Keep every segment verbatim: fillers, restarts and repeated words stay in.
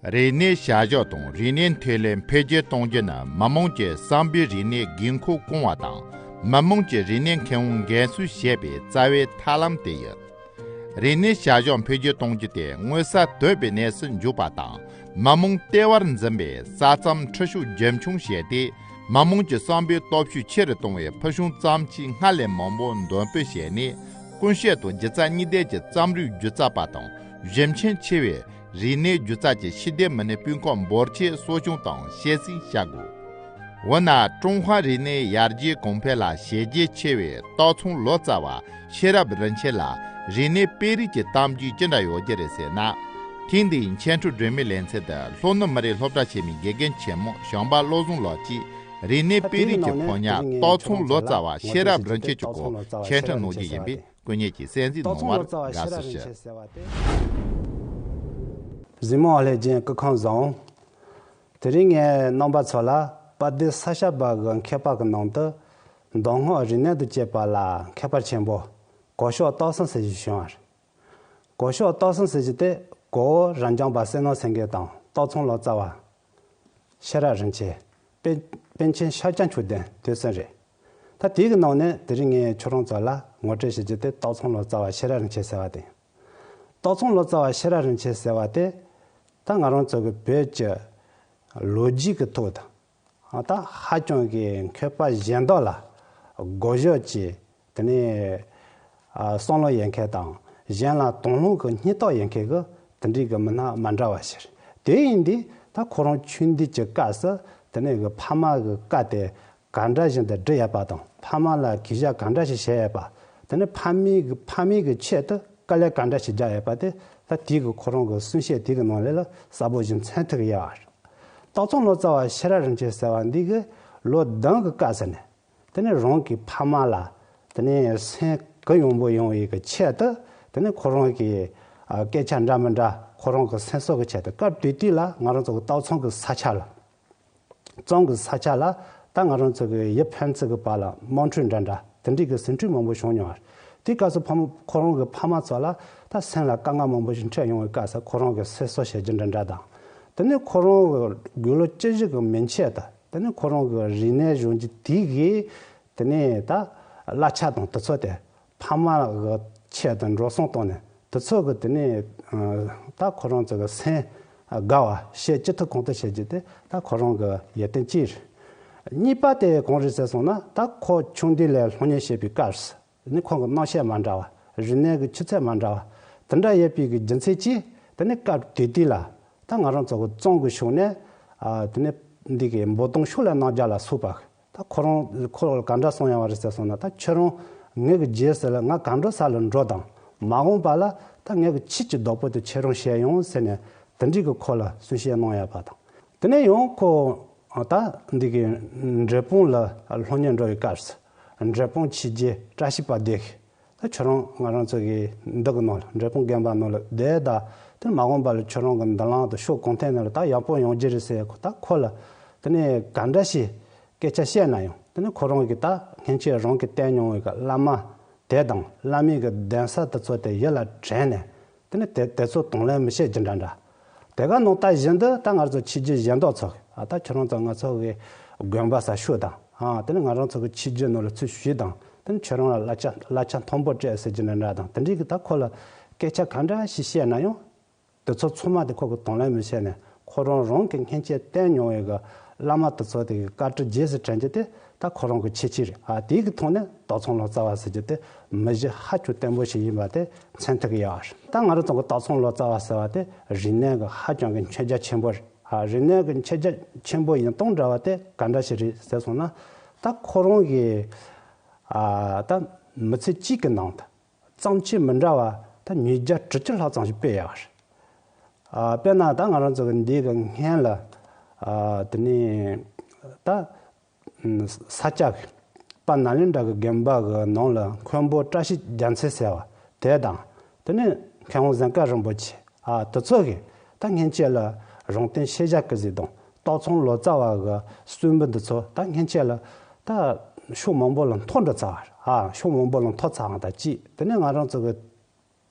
རིག་གནས་བྱ་གཞག་དང་རིག་གནས་མཐུན་ལམ་འཕེལ་རྒྱས་གཏོང་རྒྱུ་ནི་མི་དམངས་ཀྱི་བསམ་པའི་རིག་གནས་དགོས་མཁོ་སྐོང་བ་དང་། མི་དམངས་ཀྱི་རིག་གནས་ཁེ་དབང་འགན་སྲུང་བྱེད་པའི་རྩ་བའི་ཐབས་ལམ་དེ་ཡིན། རིག་གནས་བྱ་གཞག་འཕེལ་རྒྱས་གཏོང་རྒྱུ་དེ་མངོན་གསལ་དོད་པའི་གནས་སུ་འཇུག་པ་དང་། མི་དམངས་ལྟེ་བར་འཛིན་པའི་ས་མཚམས་ཁྲིད་ཕྱོགས་རྒྱུན་འཁྱོངས་བྱས་ཏེ། མི་དམངས་ཀྱི་བསམ་པའི་སྟོབས་ཤུགས་ཆེ་རུ་གཏོང་བའི་ཕུལ་བྱུང་བརྩམས་ཆོས་སྔར་ལས་མང་པོ་འདོན་སྤེལ་བྱས་ནས། ཀུན་སྤྱོད་དང་སྒྱུ་རྩལ་གཉིས་ལྡན་གྱི་རྩོམ་རིག་སྒྱུ་རྩལ་པ་དང་ཞིབ་མཆན་ཆེ་བའི་རིག་གནས་སྒྱུ་རྩལ་གྱི་ཤེས་ལྡན་མི་སྣའི་དཔུང་ཁག་འབོར་ཆེན་གསོ་སྐྱོང་དང་སྐྱེད་སྲིང་བྱ་དགོས། འོ་ན་ཀྲུང་ཧྭ་རིག་གནས་ཡར་རྒྱས་གོང་འཕེལ་ལ་བྱས་རྗེས་ཆེ་བའི་སྟག་ཚང་ལོ་ཙཱ་བ་ཤེས་རབ་རིན་ཆེན་ལ་རིག་གནས་དཔེ་རིག་གི་གཏམ་རྒྱུད་ཅི་འདྲ་ཡོད་རྒྱུ་རེད་ཟེར་ན། ཐེངས་འདིའི་འཆད་ཁྲིད་སྒྲོན་མེའི་ལེ་ཚན་དུ་ལྷོ་ནུབ་མི་རིགས་སློབ་གྲྭ་ཆེན་མོའི་དགེ་རྒན་ཆེན་མོ་བྱམས་པ་བློ་བཟང་ལགས་ཀྱིས་རིག་གནས་དཔེ་རིག་གི་ཕོ་ཉ་སྟག་ཚང་ལོ་ཙཱ་བ་ཤེས་རབ་རིན་ཆེན་གྱི་སྐོར་འཆད་ཁྲིད་གནང་རྒྱུ་ཡིན་པས། སྐུ་ཉིད་ཀྱིས་གསན་གཟིགས་གནང་བར་དགའ་བསུ་ཞུ། གཟིགས་མོ་ལྷས་སྦྱིན་སྐུ་ཁམས་བཟང་། དེ་རིང་ངས་རྣམ་པ་ཚོ་ལ་དཔལ་ལྡན་ས་སྐྱ་པ་གི་མཁས་པ་གི་ནང་དུ་མདོ་སྔགས་རིག་གནས་དང་བཅས་པ་ལ་མཁས་པ་ཆེན་པོ་གོ་ཤོག་སྟག་ཚང་ཟེར་ཞིག་བྱུང་བ་རེད། གོ་ཤོག་སྟག་ཚང་ཟེར་གྱི་དེ་གོ་བོ་རབ་འབྱམས་པ་བསོད་ནམས་སེང་གེ་དང་སྟག་ཚང་ལོ་ཙཱ་བ། ཤེས་རབ་རིན་ཆེན། པཎ་པཎ་ཆེན་ཤཱཀྱ་མཆོག་ལྡན་དེ་གསུམ་རེད། ད་དེའི་གི་ནང་ནས་དེ་རིང་ངས་ཁྱོད་རང་ཚོ་ལ་ངོ་སྤྲོད་བྱེད་རྒྱུ་དེ་སྟག་ཚང་ལོ་ཙཱ་བ་ཤེས་རབ་རིན་ཆེན་ཟེར་བ་དེ། སྟག་ཚང་ལོ་ཙཱ་བ་ཤེས་རབ་རིན་ཆེན་ཟེར་བ་དེ། ད་ང་རང་ཚོ་གི་བོད་ཀྱི་ལོ་རྒྱུས་ཀྱི་ཐོག་ཏུ། ད་ཧ་ཅང་གི་མཁས་པ་གཞན་དག་ལ་གོ་བརྗོད་ཀྱི་དེ་ནས་བསམ་བློ་ཡོད་མཁན་དང་གཞན་ལ་དང་བླངས་ཀྱི་སྙིང་སྟོབས་ཡོད་མཁན་གྱི་དེ་འདྲའི་གི་མི་སྣ་མི་འདྲ་བ་ཞིག་རེད། དེ་ཡིན་དུས་ད་ཁོ་རང་ཆུང་དུས་ཀྱི་སྐབས་སུ་དེ་ནས་གི་ཕ་མ་གི་བཀའ་དེ་ག་འདྲ་བཞིན་དུ་སྒྲུབ་ཡོད་པ་དང་ཕ་མ་ལ་གུས་ཞབས་ག་འདྲ་ཞིག་བྱས་ཡོད་པ། དེ་ནས་ཕ་མའི་གི་ཕ་མའི་གི་ཆེད་དུ་དཀའ་ལས་ག་འདྲ་ཞིག་རྒྱག་ཡོད་པ་དེ་ད་དེའི་གི་ཁོ་རང་གི་གསུང་བཤད་དེའི་གི་ནང་ལས་ལ་གསལ་པོ་ཞིག་མཚོན་ཐུབ་ཀྱི་ཡོད་རེད། སྟག་ཚང་ལོ་ཙཱ་བ་ཤེས་རབ་རིན་ཆེན་ཟེར་བ་འདི་གི་ལོ་བདུན་གི་སྐབས་སུ་ནས་དེ་ནས་རང་གི་ཕ་མ་ལ་དེ་ནས་སེམས་གུ་ཡངས་པོ་ཡོང་བའི་གི་ཆེད་དུ་དེ་ནས་ཁོ་རང་གི་ཨ་སྐད་ཆ་འདྲ་མི་འདྲ་ཁོ་རང་གི་སེམས་གསོ་གི་ཆེད་དུ་སྐབས་དེ་དུས་ལ་ང་རང་ཚོ་གི་སྟག་ཚང་གི་ས་ཆ་ལ། གཙང་གི་ས་ཆ་ལ་ད་ང་རང་ཚོ་གི་ཡུལ་ཕན་ཚུན་གི་བར་ལ་དམག་འཁྲུག་འདྲ་འདྲ་དེ་འདྲའི་གི་ཟིང་འཁྲུག་མང་པོ་བྱུང་མྱོང་བ་རེད། དེའི་སྐབས་སུ་ཕ་མ་ཁོ་རང་གི་ཕ་མ་ཚོ་ལ་ད་སེམས་ལ་དཀའ་ངལ་མང་པོ་ཞིག་འཕྲད་ཡོང་བའི་སྐབས་སུ་ཁོ་རང་གི་སེམས་གསོ་བྱེད་རྒྱུ་འདྲ་འདྲ་དང་། དེ་ནས་ཁོ་རང་གི་དགུང་ལོ་བཅུ་བཞི་གི་མན་ཆད་དུ་དེ་ནས་ཁོ་རང་གི་རིག་གནས་སྦྱོང་རྒྱུ་དེ་གི་དེ་ནས་ད་གླ་ཆ་དང་དེ་ཚོ་དེ། ཕ་མ་གི་ཆེད་དུ་འགྲོ་སོང་བཏང་ནས་དེ་ཚོ་གི་དེ་ནས་ད་ཁོ་རང་ཚོ་གི་སེམས་དགའ་བ་བྱེད་ཅི་ཐུབ་གང་ཐུབ་བྱེད་རྒྱུ་དེ་ད་ཁོ་རང་གི་ཡིད་རྟེན་གཅིག་རེད། གཉིས་པ་དེ་གང་རེད་ཟེར་སོང་ན་ད་ཁོ་ཆུང་དུས་ལས་སློབ་གཉེར་བྱེད་པའི་སྐབས་སུ་ནི་ཁོང་གི་རྣམ་བཤད་མ་འདྲ་བ་རིག་གནས་ཀྱི་ཆུ་ཚད་མ་འདྲ་བ་དེ་འདྲ་ཡོད་པའི་གི་རྒྱུ་མཚན་གྱིས་དེ་ནས་སྐབས་དེ་དུས་ལ་ད་ང་རང་ཚོ་གི་གཙང་གི་ཕྱོགས་ནས་དེ་ནས་འདི་གི་འབོ་སྡོང་ཤུགས་ལ་གནང་རྒྱ་ལ་སོགས་པ། ད་ཁོ་རང་ཁོ་ག་འདྲ་གསུངས་ཡོང་བ་རེད་ཟེར་སོང་ན་ད་ཁྱོད་རང་ངའི་གི་རྗེས་སུ་ལ་ང་ག་འགྲོ་ས་ལ་འགྲོ་དང་མ་འོངས་པ་ལ་ད་ངའི་གི་ཆེད་ཀྱི་བདག་པོ་དེ་ཁྱེད་རང་བྱས་ཡོང་ཟེར་ནས་དེ་འདྲའི་གི་ཁོ་ལ་གསུང་བཤད་གནང་ཡོད་པ་དང་། དེ་ནས་ཡང་ཁོ་ད་འདི་གི་འབྲས་སྤུངས་ལ་སློབ་གཉེར་འགྲོ་བའི་སྐབས་སུ་འབྲས་སྤུངས་ཆོས་རྗེ་བཀྲ་ཤིས་པ་དེ་གིས། ད་ཁྱོད་རང་ང་རང་ཚོ་གི་འདི་གི་ནང་ལ་འབྲས་སྤུངས་དགོན་པ་ནང་ལ་བསྡད་ད་དེ་མ་འོངས་པ་ལ་ཁྱོད་རང་གི་མདུན་ལམ་དུ་ཕྱོགས་གང་ཐད་ནས་ལ་ད་ཡག་པོ་ཡོང་རྒྱུ་རེད་ཟེར་ད་ཁོ་ལ་དེ་ནས་ག་འདྲ་ཞིག་སྐད་ཆ་བཤད་ན་ཡང་དེ་ནས་ཁོ་རང་གིས་ད་སྔན་ཆད་རང་གིས་བསྟེན་མྱོང་བའི་གི་བླ་མ་དེ་དང་བླ་མའི་གི་གདན་ས་དེ་ཚོ་དེ་ཡིད་ལ་དྲན་ནས། དེ་ནི་དེ་དེ་ཚོ་དང་ལེན་མི་བྱེད་རྒྱུ་འདྲ་འདྲ། དེ་ག་ནང་ལྟ་བཞིན་དུ་ད་ང་ཚོ་ཕྱི་རྒྱལ་གཞན་དག་ཚོ་ཨ་ད་ཁྱོད་རང་ཚོ་ང་ཚོ་གི་དགོན་པ་ས་ཤོད་དང་ཨ་དེ་ནི་ང་རང་ཚོ་གི་ཕྱི་རྒྱལ་ནང་ལ་ཚུར་ཞུས་དང་དེ་ནི་ཁྱོད་རང་ལ་གླ་ཆ་གླ་ཆ་མཐོན་པོ་སྤྲད་ཟེར་རྒྱུ་འདྲ་འདྲ་དང་དེ་འདྲའི་གི་ད་ཁོ་ལ་སྐད་ཆ་ག་འདྲ་ཞིག་བཤད་ན་ཡང་དེ་ཚོ་ཚང་མ་དེ་ཁོ་གི་དང་ལེན་མི་བྱེད་ནས་ཁོ་རང་རང་གི་སྔན་ཆད་བསྟེན་མྱོང་བའི་གི་བླ་མ་དེ་ཚོ་དེ་གི་བཀའ་དྲིན་རྗེས་སུ་དྲན་རྒྱུ་དེ། ད་ཁོ་རང་གི་ཁྱད་ཆོས་རེད། ཨ་དེའི་གི་ཐོག་ནས་སྟག་ཚང་ལོ་ཙཱ་བ་ཟེར་རྒྱུ་དེ་མི་གཞི་ཧ་ཅང་བརྟན་པོ་ཞིག་ཡིན་པ་དེ་མཚོན་ཐུབ་ཀྱི་ཡོད་རེད། ད་ང་རང་ཚོ་གི་སྟག་ཚང་ལོ་ཙཱ་བ་ཟེར་བ་དེ་རིག་གནས་ཀྱི་ཧ་ཅང་གི་མཁྱེན་རྒྱ་ཆེན་པོ་རེད། ཨ་རིག་གནས་ཀྱི་མཁྱེན་རྒྱ་ཆེན་པོ་ཡིན་སྟངས་འདྲ་བ་དེ་ག་འདྲ་ཞིག་རེད་ཟེར་སོང་ན། ད་ཁོ་རང་གི་ཨ་ད་མི་ཚེ་གཅིག་གི་ནང་དུ་བརྩམས་ཆོས་མི་འདྲ་བ་ད་ཉིས་བརྒྱ་དྲུག་ཅུ་ལྷག་ཙམ་ཞིག་སྤེལ་ཡོད་རེད། ཨ་དཔེར་ན་ད་ང་རང་ཚོ་གི་འདི་གི་སྔན་ལ་ཨ་དེ་ནས་ད། ས་སྐྱ་གི་དཔལ་ནཱ་ལེནྡྲ་གི་དགོན་པ་གི་ནང་ལ་མཁན་པོ་བཀྲ་ཤིས་རྒྱལ་མཚན་ཟེར་བ་དེ་དང་དེ་ནས་མཁས་དབང་ཟན་དཀར་རིན་པོ་ཆེ་ཨ་དེ་ཚོ་གིས་ད་སྔན་ཆད་ལ་རང་བསྟན་ཤེས་བྱ་སྐུ་གཟུགས་དང་སྟག་ཚང་ལོ་ཙཱ་བ་གི་གསུང་འབུམ་འདི་ཚོ་ད་སྔན་ཆད་ལ་ད་ཕྱོགས་མང་པོ་ལ་མཐོ་འགྲོ་ཚར་བ་རེད། ཨ་ཕྱོགས་མང་པོ་ལ་མཐོ་ཚར་བ་དང་གཅིག་དེ་ནས་ང་རང་ཚོ་གི་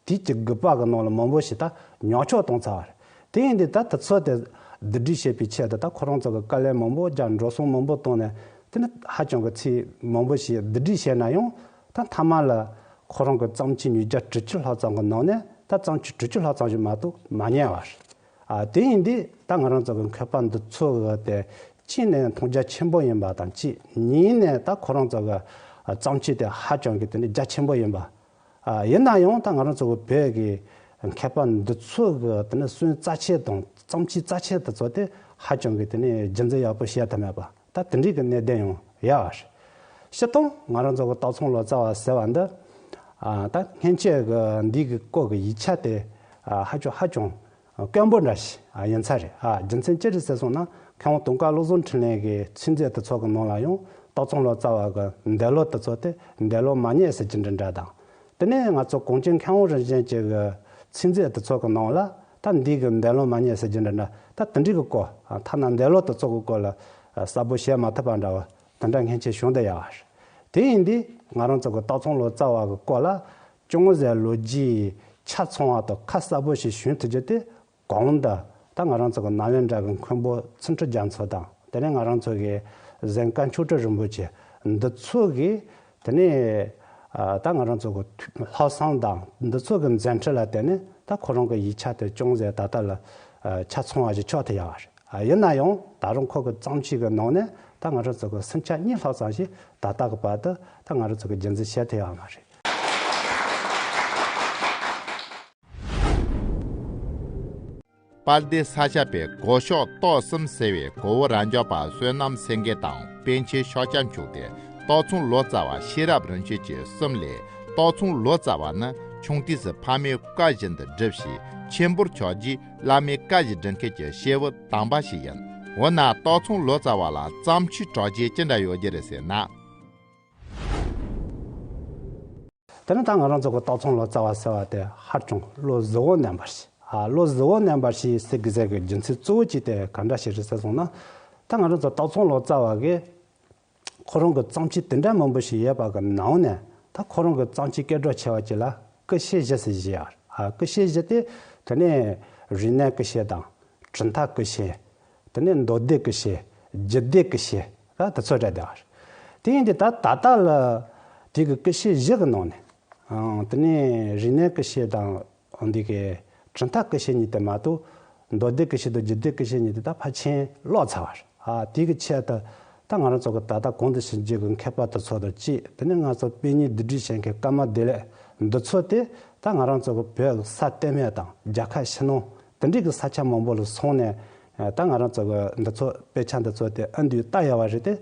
དུས་ཀྱི་དགུ་པ་གི་ནང་ལ་མང་པོ་ཞིག་ད་ཉམས་ཆག་བཏང་ཚར་བ་རེད། དེ་ཡིན་དུས་ད་དེ་ཚོ་དེ་བསྡུ་སྒྲིག་བྱེད་པའི་ཆེད་དུ་ད་ཁོ་རང་ཚོ་གི་དཀའ་ལས་མང་པོ་རྒྱག། འགྲོ་སོང་མང་པོ་བཏང་ནས་དེ་ནི་ཧ་ཅང་གི་ཚིག་མང་པོ་ཞིག་བསྡུ་སྒྲིག་བྱས་ན་ཡང་། ད་མཐའ་མ་ལ་ཁོ་རང་གི་བརྩམས་ཆོས་ཉིས་བརྒྱ་དྲུག་ཅུ་ལྷག་ཙམ་གྱི་ནང་ནས་ད་བརྩམས་ཆོས་དྲུག་ཅུ་ལྷག་ཙམ་ཞིག་མ་གཏོགས་མ་རྙེད་པ་རེད། ཨ། དེ་ཡིན་དུས་ད་ང་རང་ཚོ་གི་མཁས་པ་འདི་ཚོ་གི་དེ་གཅིག་ནས་མཐོང་རྒྱ་ཆེན་པོ་ཡིན་པ་དང་གཅིག། གཉིས་ནས་ད་ཁོ་རང་ཚོ་གི་བརྩམས་ཆོས་དེ་ཧ་ཅང་གི་དེ་ནི་རྒྱ་ཆེན་པོ་ཡིན་པ། ཨ། ཡིན་ན་ཡང་ད་ང་རང་ཚོ་གི་བོད་ཀྱི་མཁས་པ་འདི་ཚོ་གི་དེ་ནི་སྲོལ་རྩ་ཆེན་དང་བརྩམས་ཆོས་རྩ་ཆེན་དེ་ཚོ་དེ་ཧ་ཅང་གི་དེ་ནི་རྒྱུན་འཛིན་ཡག་པོ་བྱེད་ཐུབ་མེད་པ། ད་དེ་འདྲའི་གི་གནད་དོན་ཡང་ཡོད་པ་རེད། སྤྱིར་བཏང་ང་རང་ཚོ་གི་སྟག་ཚང་ལོ་ཙཱ་བ་ཟེར་བ་འདི། ཨ། ད་སྔོན་ཆད་གི་འདི་གི་སྐོར་གི་ཡིག་ཆ་དེ། ཨ། ཧ་ཅང་ཧ་ཅང་དཀོན་པོ་འདྲ་ཞིག་ཡིན་ས་རེད། ཨ། རྒྱུ་མཚན་ཅི་རེད་ཟེར་སོང་ན། མཁས་དབང་དུང་དཀར་བློ་བཟང་འཕྲིན་ལས་ཀྱི་ཚིག་མཛོད་དེ་ཚོ་གི་ནང་ལ་ཡང་སྟག་ཚང་ལོ་ཙཱ་བ་གི་འདས་ལོ་དེ་ཚོ་དེ་འདས་ལོ་མ་རྙེད་ཟེར་གྱི་འདྲ་འདྲ་དང་། དེ་ནས་ང་ཚོ་གངས་ཅན་མཁས་དབང་རིམ་བྱོན་གྱི་གི་ཚིག་མཛོད་དེ་ཚོ་གི་ནང་ལ་ད་འདི་གི་འདས་ལོ་མ་རྙེད་ཟེར་གྱི་འདྲ་འདྲ། ད་དེ་འདྲའི་གི་སྐོར། ཐ་ན་འདས་ལོ་དེ་ཚོ་གི་སྐོར་ལ་གསལ་པོ་བཤད་མ་ཐུབ་པ་འདྲ་བ་དེ་འདྲ་སྔོན་ཆད་བྱུང་བསྡད་ཡོད་པ་རེད། དེ་ཡིན་དུས་ང་རང་ཚོ་གི་སྟག་ཚང་ལོ་ཙཱ་བ་གི་སྐོར་ལ་ཅུང་ཟད་ལོ་རྒྱུས་ཆ་ཚང་བ་དང་ཁ་གསལ་པོ་ཞིག་ཞུ་ཐུབ་རྒྱུ་དེ། གོང་དུ་ད་ང་རང་ཚོ་གི་ནཱ་ལེནྡྲ་གི་མཁན་པོ་ཚུལ་ཁྲིམས་རྒྱ་མཚོ་དང་། དེ་ནས་ང་རང་ཚོ་གི་གཟན་དཀར་མཆོག་སྤྲུལ་རིན་པོ་ཆེ་འདི་ཚོ་གི། དེ་ནས་ཨ། ད་ང་རང་ཚོ་གི་ལྷག་བསམ་དང་འདི་ཚོ་གི་མཛད་འཕྲིན་ལ་བརྟེན་ནས་ད་ཁོ་རང་གི་ཡིག་ཆ་དེ་ཅུང་ཟད་ད་ལྟ་ལ་ཨ། ཆ་ཚང་བ་ཞིག་ཆགས་ཐུབ་ཡོད་པ་རེད། ཨ། ཡིན་ན་ཡང་ད་རུང་ཁོ་གི་བརྩམས་ཆོས་གི་ནང་ནས་ད་ང་རང་ཚོ་གི་ཟིན་ཆ་གཉིས་ལྷག་ཙམ་ཞིག་ད་ལྟ་གི་བར་དུ་ད་ང་རང་ཚོ་གི་རྒྱུན་འཛིན་བྱེད་ཐུབ་ཡོད་མ་རེད། དཔལ་ལྡན་ས་སྐྱ་པའི་གོ་ཤོག་ཏོག་གསུམ་ཟེར་བའི་གོ་བོ་རབ་འབྱམས་པ་བསོད་ནམས་སེང་གེ་དང་པཎ་ཆེན་ཤཱཀྱ་མཆོག་སྟེ། སྟག་ཚང་ལོ་ཙཱ་བ་ཤེས་རབ་རིན་ཆེན་གྱི་གསུམ་ལས། སྟག་ཚང་ལོ་ཙཱ་བ་ནི་ཆུང་དུས་སུ་ཕ་མའི་བཀའ་བཞིན་དུ་བསྒྲུབས་ཤིང་། ཆེན་པོར་ཆགས་རྗེས་བླ་མའི་བཀའ་བཞིན་སྒྲུབ་མཁན་གྱི་སྐྱེས་བུ་དམ་པ་ཞིག་ཡིན། འོ་ན་སྟག་ཚང་ལོ་ཙཱ་བ་ལ་བརྩམས་ཆོས་གྲགས་ཅན་ཅི་འདྲ་ཡོད་རྒྱུ་རེད་ཟེར་ན། དེ་ནི་ད་ང་རང་ཚོ་གི་སྟག་ཚང་ལོ་ཙཱ་བ་ཟེར་བ་དེ་ཧ་ཅང་བློ་གཟུ་བོ་ནན་པ་ཞིག་ཨ། བློ་གཟུ་བོ་ནན་པ་ཞིག་ཟེར་གི་ཟེར་གི་རྒྱུ་མཚན་གཙོ་བོ་གཅིག་དེ་ག་འདྲ་ཞིག་རེད་ཟེར་སོང་ན། ད་ང་རང་ཚོ་སྟག་ཚང་ལོ་ཙཱ་བ་གིས་ཁོ་རང་གི་བརྩམས་ཆོས་དེ་འདྲ་མང་པོ་ཞིག་ཡོད་པ་གི་ནང་ནས། ད་ཁོ་རང་གི་བརྩམས་ཆོས་སྐད་གྲགས་ཆེ་བ་གཅིག་ལ་ཀུ་ཤའི་གཞི་ཟེར་གྱི་ཡོད། ཨ། ཀུ་ཤའི་གཞི་དེ་དེ་ནས་རིག་གནས་ཀུ་ཤ་དང་། གྲུབ་མཐའ་ཀུ་ཤ། དེ་ནས་མདོ་སྡེ་ཀུ་ཤ། རྒྱུད་སྡེ་ཀུ་ཤ། ད་དེ་ཚོ་རེད་དེ། དེ་ཡིན་དུས་ད་ད་ལྟ་ལ་དེ་གི་ཀུ་ཤའི་གཞི་གི་ནང་ནས། ཨང་། དེ་ནས་རིག་གནས་ཀུ་ཤ་དང་འདི་གི་གྲུབ་མཐའ་ཀུ་ཤ་གཉིས་དེ་མ་གཏོགས། མདོ་སྡེ་ཀུ་ཤ་དང་རྒྱུད་སྡེ་ཀུ་ཤ་གཉིས་དེ་ད་ཕལ་ཆེར་ལོག་ཚར་བ་རེད། ཨ། དེ་གི་ཆེད་དུ་ད་ང་རང་ཚོ་གི་ད་ལྟ་གོང་དུ་ཞུས་རྒྱུ་གི་མཁས་པ་དེ་ཚོ་དང་གཅིག་དེ་ནས་ང་ཚོ་དཔེ་རྙིང་བསྡུ་སྒྲིག་བྱེད་མཁན་ཀརྨ་བདེ་ལེགས་འདི་ཚོ་དེ། ད་ང་རང་ཚོ་གི་བོད་ས་གཏན་མེད་དང་རྒྱལ་ཁབ་ཕྱི་ནང་དེ་འདྲའི་གི་ས་ཆ་མང་པོ་ལ་སོང་ནས། ད་ང་རང་ཚོ་གི་འདི་ཚོ་དཔེ་ཆ་འདི་ཚོ་དེ་ཨ་འདུས་ལྟ་ཡོད་པ་རེད་དེ།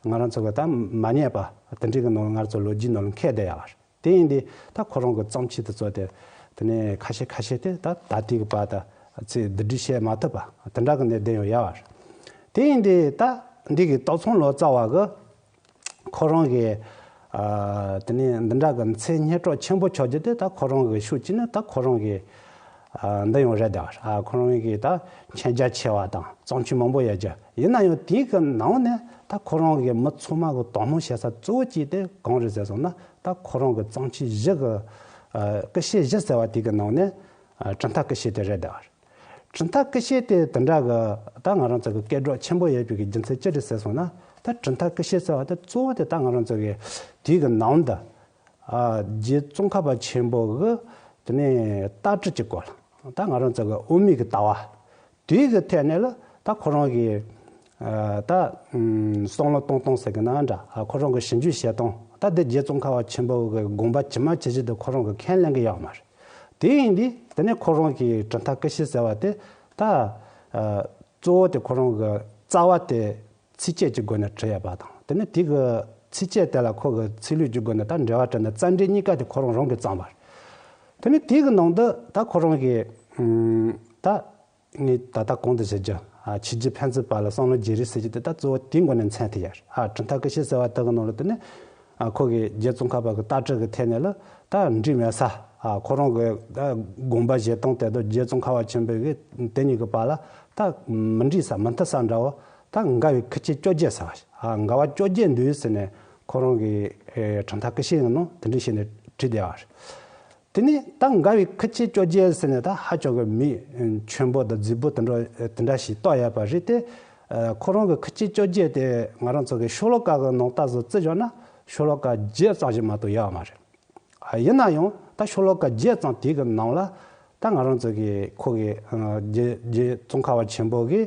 ང་རང་ཚོ་གི་ད་མ་རྙེད་པ་དེ་འདྲའི་གི་ནང་ང་རང་ཚོ་ལོ་རྒྱུས་ནང་ལ་འཁེལ་བསྡད་ཡོད་པ་རེད། དེ་ཡིན་དུས་ད་ཁོ་རང་གི་བརྩམས་ཆོས་དེ་ཚོ་དེ། དེ་ནས་ཁ་ཤས་ཁ་ཤས་དེ་ད་ད་ལྟའི་གི་བར་དུ་ཚིག་བསྡུ་སྒྲིག་བྱེད་མ་ཐུབ་པ་དེ་འདྲ་གི་གནད་དོན་ཡང་ཡོད་པ་རེད། དེ་ཡིན་དུས་ད་འདི་གི་སྟག་ཚང་ལོ་ཙཱ་བ་གི་ཁོ་རང་གི། ཨ། དེ་ནས་འདི་འདྲ་གི་མཚན་སྙན་གྲགས་ཆེན་པོ་ཆགས་རྒྱུ་དེ་ད་ཁོ་རང་གི་ཤུགས་ཀྱིས་ནི་ད་ཁོ་རང་གི། ཨ། འདི་ཡང་རེད་དེ། ཨ། ཁོ་རང་གི་ད་མཁྱེན་རྒྱ་ཆེ་བ་དང་བརྩམས་ཆོས་མང་པོ་ཡོད་རྒྱུ་ཡིན་ན་ཡང་། དེའི་གི་ནང་ནས་ད་ཁོ་རང་གི་མི་ཚང་མ་གི་དོ་སྣང་བྱེད་ས་གཙོ་བོ་གཅིག་དེ་གང་རེད་ཟེར་སོང་ན། ད་ཁོ་རང་གི་བརྩམས་ཆོས་བཞི་གི། ཨ། ཀུ་ཤའི་གཞི་ཟེར་བ་དེ་གི་ནང་ནས། ཨ། གྲུབ་མཐའ་ཀུ་ཤ་དེ་རེད་དེ། གྲུབ་མཐའ་ཀུ་ཤ་དེ་དེ་འདྲ་གི་ད་ང་རང་ཚོ་གི་སྐད་གྲགས་ཆེན་པོ་ཡོད་པའི་གི་རྒྱུ་མཚན་ཅི་རེད་ཟེར་སོང་ན། ད་གྲུབ་མཐའ་ཀུ་ཤ་ཟེར་བ་དེ་གཙོ་བོ་དེ་ད་ང་རང་ཚོ་གི་དུས་གི་ནང་དུ། ཨ། རྗེ་ཙོང་ཁ་པ་ཆེན་པོ་གི་དེ་ནས་ལྟ་གྲུབ་ཀྱི་སྐོར་ལ། ད་ང་རང་ཚོ་གི་དབུ་མའི་གི་ལྟ་བ་དེའི་གི་ཐད་ནས་ལ་ད་ཁོ་རང་གི། ཨ། ད་བསམ་བློ་གཏོང་སྟངས་ཟེར་གི་ན་འདྲ། ཨ། ཁོ་རང་གི་ཞིབ་འཇུག་བྱེད་སྟངས། ད་དེ་རྗེ་ཙོང་ཁ་པ་ཆེན་པོ་གི་དགོངས་པ་ཇི་མ་ཇི་བཞིན་དུ་ཁོ་རང་གིས་ཁས་ལེན་གི་ཡོད་མ་རེད། དེ་ཡིན་དུས་དེ་ནས་ཁོ་རང་གིས་གྲུབ་མཐའ་ཀུ་ཤ་ཟེར་བ་དེ་ད། ཨ། གཙོ་བོ་དེ་ཁོ་རང་གི་རྩ་བ་དེ་ཚིགས་བཅད་ཀྱི་སྒོ་ནས་བྲིས་ཡོད་པ་དང་། དེ་ནས་དེ་གི་ཚིགས་བཅད་དེ་ལ་ཁོ་གི་ཚིག་ལྷུག་གི་སྒོ་ནས་ད་འགྲེལ་བ་བྲིས་ནས་རྩ་འགྲེལ་གཉིས་ཀ་དེ་ཁོ་རང་རང་གིས་བརྩམས་པ་རེད། དེ་ནས་དེ་གི་ནང་དུ་ད་ཁོ་རང་གིས། ཨུམ། ད་ངས་ད་ལྟ་གོང་དུ་བཤད་རྒྱུ། ཨ། ཆོས་རྗེ་ཕན་ཚུན་བར་ལ་བསམ་བློ་བརྗེ་རེས་ཟེར་རྒྱུ་དེ་ད་གཙོ་བོ་དེའི་སྒོ་ནས་མཚོན་ཐུབ་ཡོད་རེད། ཨ། གྲུབ་མཐའ་ཀུ་ཤ་ཟེར་བ་དེ་གི་ནང་ལ་དེ་ནས། ཨ། ཁོ་གིས་རྗེ་ཙོང་ཁ་པ་གི་ལྟ་གྲུབ་ཀྱི་ཐད་ནས་ལ་ད་འགྲིག་མེད་ས། ཨ། ཁོ་རང་གི་ད་དགོངས་པ་བཞེས་སྟངས་དེ་དང་རྗེ་ཙོང་ཁ་པ་ཆེན་པོ་གི་དེ་གཉིས་ཀྱི་བར་ལ་ད་མི་འགྲིག་ས་མི་མཐུན་ས་འདྲ་བོ། ད་འགལ་བའི་ཁུ་ཆད་བཅོ་བརྒྱད་ཟེར་བ་ཞིག་ཨ། འགལ་བ་བཅོ་བརྒྱད་འདུག་ཟེར་ནས་ཁོ་རང་གི། ཨེ། གྲུབ་མཐའ་ཀུ་ཤ་གི་ནང་དེ་འདྲ་བྱས་ནས་བྲིས་བསྡད་པ་རེད། དེ་ནས་ད་མགར་བའི་ཁུ་ཆེ་བཅོ་བརྒྱད་ཟེར་ནས་ད་ཧ་ཅང་གི་མི་ཆེན་པོ་དང་རྫིག་པོ་དེ་འདྲ་དེ་འདྲ་ཞིག་བཏགས་ཡོད་པ་རེད་དེ། ཁོ་རང་གི་ཁུ་ཆེ་བཅོ་བརྒྱད་དེ་ང་རང་ཚོ་གི་ཤོ་ལོ་ཀ་གི་ནང་ལྟ་ཟུར་བརྩི་བཞག་ན་ཤོ་ལོ་ཀ་བརྒྱད་ཙམ་ཞིག་མ་གཏོགས་ཡོད་མ་རེད། ཡིན་ན་ཡང་ད་ཤོ་ལོ་ཀ་བརྒྱད་ཙམ་དེ་གི་ནང་ལ་ད་ང་རང་ཚོ་གི་ཁོ་གི་རྗེ་རྗེ་ཙོང་ཁ་པ་ཆེན་པོ་གིས་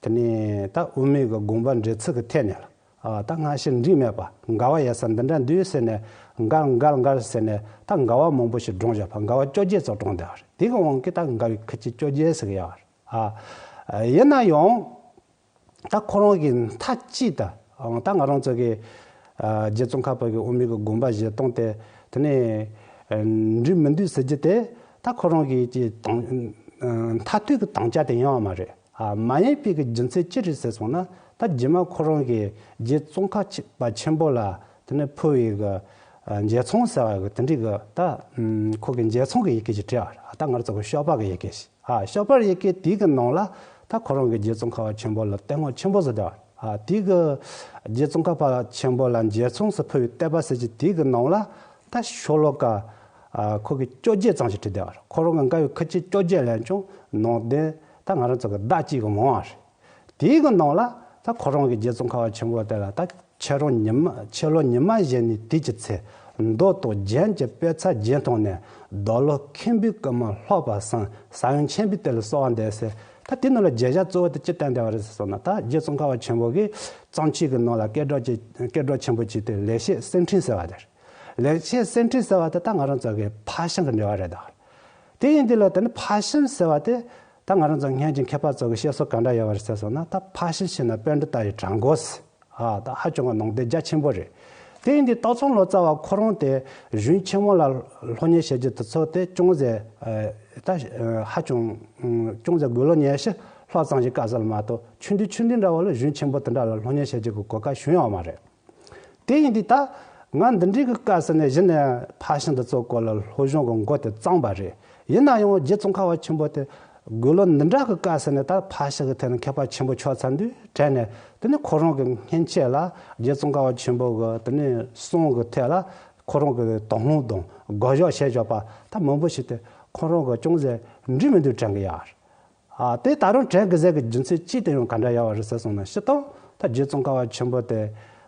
དེ་ནས་ད་དབུ་མའི་གི་དགོངས་པ་འགྲེལ་ཚུལ་གི་ཐད་ནས་ལ། ཨ། ད་སྔ་ཕྱི་འགྲིག་མེད་པ་འགལ་བ་ཡོད་ས་འདི་འདྲ་འདུག་ཟེར་ནས་འགལ་འགལ་འགལ་ཟེར་ནས་ད་འགལ་བ་མང་པོ་ཞིག་བགྲངས་བཞག་པ། འགལ་བ་བཅོ་བརྒྱད་ཙམ་བགྲངས་བསྡད་པ་རེད། དེ་གི་དབང་གིས་ད་མགར་བའི་ཁུ་ཆེ་བཅོ་བརྒྱད་ཟེར་གི་ཡོད་པ་རེད། ཨ། ཡིན་ན་ཡང་ད་ཁོ་རང་གི་མཐའ་གཅིག་ཏུ་ཨང་ད་ང་རང་ཚོ་གི་ཨ་རྗེ་ཙོང་ཁ་པ་གི་དབུ་མའི་གི་དགོངས་པ་བཞེས་སྟངས་དེ་དེ་ནས་ཨ་འགྲིག་མི་འདུག་ཟེར་རྒྱུ་དེ་ད་ཁོ་རང་གི་ཀྱི་དང་ཨ་མཐའ་གཏུག་གི་དམ་བཅའ་དེ་ཡོད་མ་རེད། ཨ། མ་ཡིན་པའི་གི་རྒྱུ་མཚན་ཅི་རེད་ཟེར་སོང་ན། ད་རྗེས་མ་ཁོ་རང་གིས་རྗེ་ཙོང་ཁ་པ་ཆེན་པོ་ལ་དེ་ནས་ཕུལ་བའི་གི་ཨ་མཇལ་ཚོང་ཟེར་བ་གི་དེ་འདྲའི་གི་ད་ཨམ་ཁོ་གི་མཇལ་ཚོང་གི་ཡི་གེ་ཞིག་བྲིས་པ་རེད། ད་ང་རང་ཚོ་གི་སྐྱོབ་པ་གི་ཡི་གེ་ཞིག་ཨ། སྐྱོབ་པ་གི་ཡི་གེ་དེའི་གི་ནང་ལ་ད་ཁོ་རང་གིས་རྗེ་ཙོང་ཁ་པ་ཆེན་པོ་ལ་བསྟོད་བསྔགས་ཆེན་པོ་བཟོ་བསྡད་པ་རེད། ཨ། དེའི་གི་རྗེ་ཙོང་ཁ་པ་ཆེན་པོ་ལ་མཇལ་ཚོང་ཟེར་ཕུལ་བའི་བསྟོད་པ་ཟེར་གྱི་དེའི་གི་ནང་ལ། ད་ཤོ་ལོ་ཀ་ཨ་ཁོ་གི་བཅོ་བརྒྱད་ཙམ་ཞིག་བྲིས་བསྡད་པ་རེད། ཁོ་རང་གི་མགར་བའི་ཁུ་ཆེ་བཅོ་བརྒྱད་ལས་ཀྱང་ནང་དོན་ད་ང་རང་ཚོ་གི་ཟླ་གཅིག་གི་མང་བ་རེད། དེའི་གི་ནང་ལ་ད་ཁོ་རང་གིས་རྗེ་ཙོང་ཁ་པ་ཆེན་པོ་དེ་ལ་ད་ཁྱེད་རང་ཉི་མ་ཁྱེད་ལོ་ཉི་མ་བཞེས་ནས་དུས་ཀྱི་ཚེ། མདོ་དང་རྒྱན་གྱི་དཔེ་ཚད་རྗེས་མཐོང་ནས། བདག་བློ་ཁེངས་པའི་སྐུལ་མ་ལྷག་པར་གསན། ས་ཡོམ་ཆེན་པོའི་དུས་ལ་གསོལ་བ་འདེབས་ཟེར། ད་དེ་ནང་ལ་བརྗོད་བྱ་གཙོ་བོ་དེ་ཅི་བསྟན་བསྡད་པ་རེད་ཟེར་སོང་ན། ད་རྗེ་ཙོང་ཁ་པ་ཆེན་པོ་གིས་གཙང་ཆུ་གི་ནང་ལ་སྐད་སྒྲོག་ཅིག་སྐད་སྒྲོག་ཆེན་པོ་བྱས་ཏེ་ལེགས་བཤད་གསེར་ཕྲེང་ཟེར་བ་དེ་རེད། ལེགས་བཤད་གསེར་ཕྲེང་ཟེར་བ་དེ་ད་ང་རང་ཚོ་གི་ཕར་ཕྱིན་གྱི་འགྲེལ་བ་རེད་ད། དེ་ཡིན་དུས་ལ་དེ་ནི་ཕར་ཕྱིན་ཟེར་བ་དེ་ད་ང་རང་ཚོ་སྔོན་གྱི་མཁས་པ་ཚོ་གི་བཤད་སྲོལ་ག་འདྲ་ཡོད་པ་རེད་ཟེར་སོང་ན། ད་ཕར་ཕྱིན་ཕྱིན་ན་པཎྜི་ཏ་ཡི་གྲལ་འགོ་ཟེར། ཨ། ད་ཧ་ཅང་གི་ནང་དོན་རྒྱ་ཆེན་པོ་རེད། དེ་ཡིན་དུས་སྟག་ཚང་ལོ་ཙཱ་བ་ཁོ་རང་དེ་གཞུང་ཆེན་མོ་ལ་སློབ་གཉེར་བྱེད་རྒྱུ་དེ་ཚོ་དེ་ཅུང་ཟད་ཨ་ད་ཨ་ཧ་ཅང་ཨ་ཅུང་ཟད་དགུང་ལོ་ཉི་ཤུ་ལྷག་ཙམ་ཞིག་སྐབས་སུ་ལ་མ་གཏོགས་ཆུང་དུས་ཆུང་དུས་འདྲ་བ་ལ་གཞུང་ཆེན་པོ་དེ་འདྲ་ལ་སློབ་གཉེར་བྱེད་རྒྱུ་གི་གོ་སྐབས་བྱུང་ཡོད་མ་རེད། དེ་ཡིན་དུས་ད་ང་འདི་འདྲའི་གི་སྐབས་སུ་ནས་གཞི་ནས་ཕར་ཕྱིན་འདི་ཚོ་སྐོར་ལ་སློབ་སྦྱོང་གི་འགོ་དེ་བརྩམས་པ་རེད། ཡིན་ན་ཡང་རྗེ་ཙོང་ཁ་པ་ཆེན་པོ་དེ་དགུང་ལོ་འདི་འདྲ་གི་སྐབས་སུ་ནས་ད་ཕར་ཕྱིན་གི་ཐད་ནས་མཁས་པ་ཆེན་པོ་ཆགས་ཚར་དུས་དྲན་ནས། དེ་ནས་ཁོ་རང་གི་སྔོན་ཆད་ལ་རྗེ་ཙོང་ཁ་པ་ཆེན་པོ་གི་དེ་ནས་གསུང་གི་ཐད་ལ་ཁོ་རང་གི་དོགས་སློང་དང་དགག་བཞག་བྱས་བཞག་པ་ད་མང་པོ་ཞིག་དེ་ཁོ་རང་གི་ཅུང་ཟད་འགྲིག་མི་འདུག་དྲན་གི་ཡོད་རེད། ཨ། དེ་ད་རུང་དྲན་དགོས་ཟེར་གི་རྒྱུ་མཚན་གཅིག་དེ་ཡང་ག་འདྲ་ཡོད་པ་རེད་ཟེར་སོང་ན། སྤྱིར་བཏང་ད་རྗེ་ཙོང་ཁ་པ་ཆེན་པོ་དེ་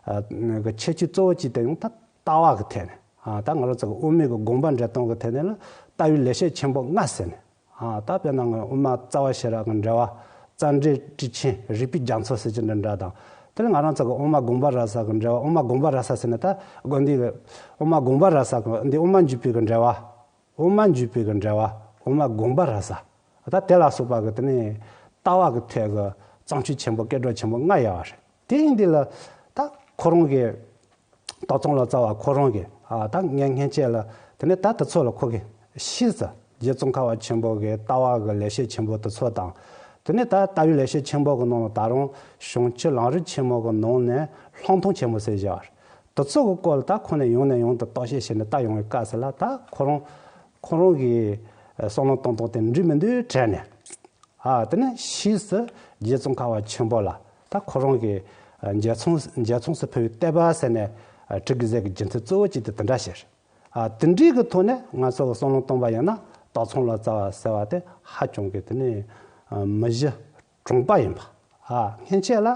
ཨ་གི་ཁྱད་ཆོས་གཙོ་བོ་གཅིག་དེ་ཡང་ད་ལྟ་བ་གི་ཐད་ནས། ཨ། ད་ང་རང་ཚོ་གི་དབུ་མའི་གི་དགོངས་པ་འགྲེལ་སྟངས་གི་ཐད་ནས་ལ་ལྟ་བའི་ལེགས་བཤད་ཆེན་པོ་ལྔ་ཟེར་ནས། ཨ། ད་དཔེར་ན་ང་དབུ་མ་རྩ་བ་ཤེས་རབ་ཀྱི་འགྲེལ་པ། རྩ་འགྲེལ་ཊཱིཀ་ཆེན། རིགས་པའི་རྒྱ་མཚོ་ཟེར་གྱི་འདི་འདྲ་དང་། དེ་ལ་ང་རང་ཚོ་གི་དབུ་མ་དགོངས་པ་རབ་གསལ་གྱི་འགྲེལ་པ། དབུ་མ་དགོངས་པ་རབ་གསལ་ཟེར་ནས་ད་དགོན་འདི་གི་དབུ་མ་དགོངས་པ་རབ་གསལ་གྱི་འདི་དབུ་མ་འཇུག་པའི་གི་འགྲེལ་པ། དབུ་མ་འཇུག་པའི་གི་འགྲེལ་པ། དབུ་མ་དགོངས་པ་རབ་གསལ། ད་དེ་ལ་སོགས་པ་གི་དེ་ནས་ལྟ་བ་གི་ཐད་གི་བརྩམས་ཆོས་ཆེན་པོ་སྐད་སྒྲོག་ཆེན་པོ་ལྔ་ཡོད་པ་རེད། དེ་ཡིན་དུས་ལ་ད་ཁོ་རང་གི་སྟག་ཚང་ལོ་ཙཱ་བ་ཁོ་རང་གི་ཨ་ད་སྔོན་སྔོན་ཆད་ལ་དེ་ནས་ད་དེ་ཚོ་ལ་ཁོ་གི་ཕྱིས་སུ་རྗེ་ཙོང་ཁ་པ་ཆེན་པོ་གི་ལྟ་བ་གི་ལེགས་བཤད་ཆེན་པོ་དེ་ཚོ་དང་། དེ་ནས་ད་ལྟ་བའི་ལེགས་བཤད་ཆེན་པོ་གི་ནང་ལ་ད་རུང་བྱང་ཆུབ་ལམ་རིམ་ཆེན་མོ་གི་ནང་ནས་ལྷག་མཐོང་ཆེན་མོ་ཟེར་བཞག་པ་རེད། དེ་ཚོ་གི་སྐོར་ལ་ད་ཁོ་ནས་ཡང་ནས་ཡང་དུ་བརྟག་དཔྱད་བྱས་ནས་ལྟ་ཡོང་བའི་སྐབས་སུ་ལ། ད་ཁོ་རང་ཁོ་རང་གི་བསམ་བློ་གཏོང་སྟངས་དེ་འགྲིག་མི་འདུག་དྲན་ནས། ཨ། དེ་ནས་ཕྱིས་སུ་རྗེ་ཙོང་ཁ་པ་ཆེན་པོ་ལ་ད་ཁོ་རང་གི་མཇལ་ཚོང་མཇལ་ཚོང་སུ་ཕུལ་བའི་བསྟོད་པ་ཟེར་ནས་བྲི་དགོས་ཟེར་གི་རྒྱུ་མཚན་གཙོ་བོ་གཅིག་དེ་དེ་འདྲ་ཞིག་རེད། ཨ། དེ་འདྲའི་གི་ཐོག་ནས་ང་ཚོ་གི་བསམ་བློ་གཏོང་པ་ཡིན་ན་སྟག་ཚང་ལོ་ཙཱ་བ་ཟེར་བ་དེ་ཧ་ཅང་གི་དེ་ནས་མི་གཞི་གྲུང་པ་ཡིན་པ། ཨ། སྔོན་ཆད་ལ་